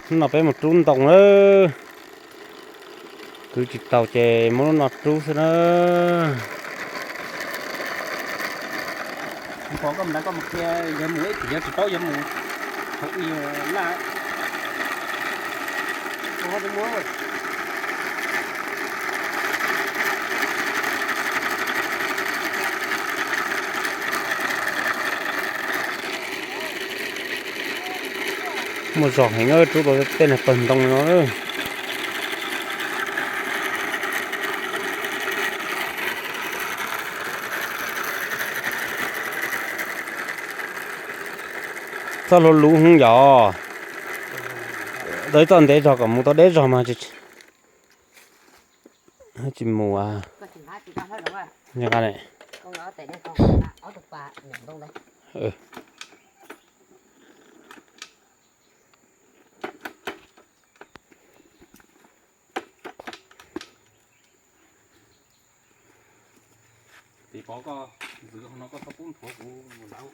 Hnub no peb mus rub ntoo lawm. Kwv tsis tau ces muab lub no rub xwb na. Pov, koj mus, koj mus qhia yawg mus, yawg tsis paub yawg mus. Muaj zog heev, rub tau tej niag pawg ntoo no. Txoj hlua luv heev yom. Tau ib txoj ntev zog kom mus tau deb zog mas tsis mus. Tiv Pov, koj ntxwv hauv no koj txhob pub nthuav kuv mus lauv.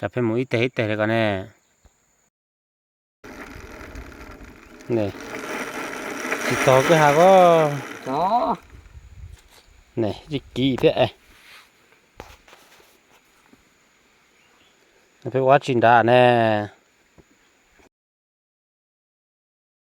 Cas pheej mus ib teg ib teg li ko ne. Tsis tog kwj ha ko. Ne, tsis kiv thiab. Peb ua tsis nrad ne.